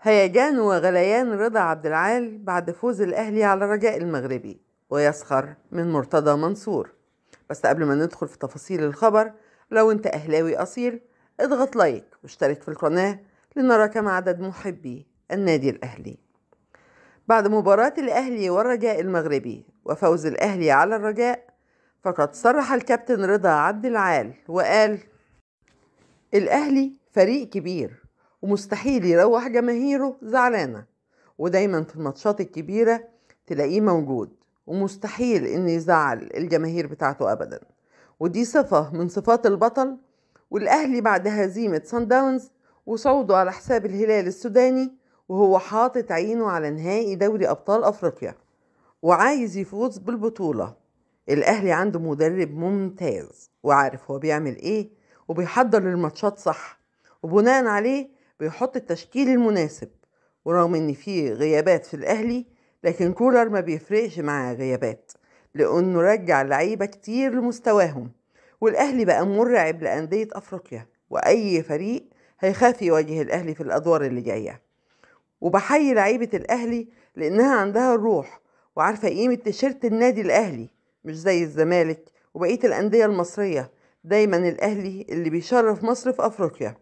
هيجان وغليان رضا عبد العال بعد فوز الأهلي على الرجاء المغربي ويسخر من مرتضى منصور. بس قبل ما ندخل في تفاصيل الخبر، لو انت أهلاوي أصيل اضغط لايك واشترك في القناة لنرى كم عدد محبي النادي الأهلي. بعد مباراة الأهلي والرجاء المغربي وفوز الأهلي على الرجاء، فقد صرح الكابتن رضا عبد العال وقال: الأهلي فريق كبير ومستحيل يروح جماهيره زعلانة، ودايما في الماتشات الكبيرة تلاقيه موجود، ومستحيل إن يزعل الجماهير بتاعته أبدا، ودي صفة من صفات البطل. والأهلي بعد هزيمة سان داونز وصعوده على حساب الهلال السوداني، وهو حاطط عينه على نهائي دوري أبطال أفريقيا وعايز يفوز بالبطولة. الأهلي عنده مدرب ممتاز وعارف هو بيعمل إيه وبيحضر للماتشات صح، وبناء عليه بيحط التشكيل المناسب. ورغم إن فيه غيابات في الأهلي، لكن كولر ما بيفرقش معاه غيابات، لأنه رجع لعيبة كتير لمستواهم، والأهلي بقى مرعب لأندية أفريقيا، وأي فريق هيخاف يواجه الأهلي في الأدوار اللي جاية. وبحيي لعيبة الأهلي لأنها عندها الروح وعارفة قيمة تيشيرت النادي الأهلي، مش زي الزمالك وبقية الأندية المصرية. دايما الأهلي اللي بيشرف مصر في أفريقيا،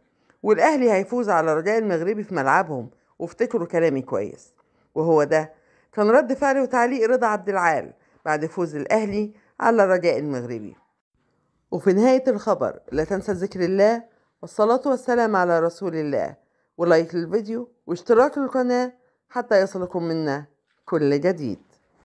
والأهلي هيفوز على الرجاء المغربي في ملعبهم، وافتكروا كلامي كويس. وهو ده كان رد فعل وتعليق رضا عبد العال بعد فوز الأهلي على الرجاء المغربي. وفي نهاية الخبر لا تنسى ذكر الله والصلاة والسلام على رسول الله، ولايك للفيديو واشتراك للقناة حتى يصلكم منا كل جديد.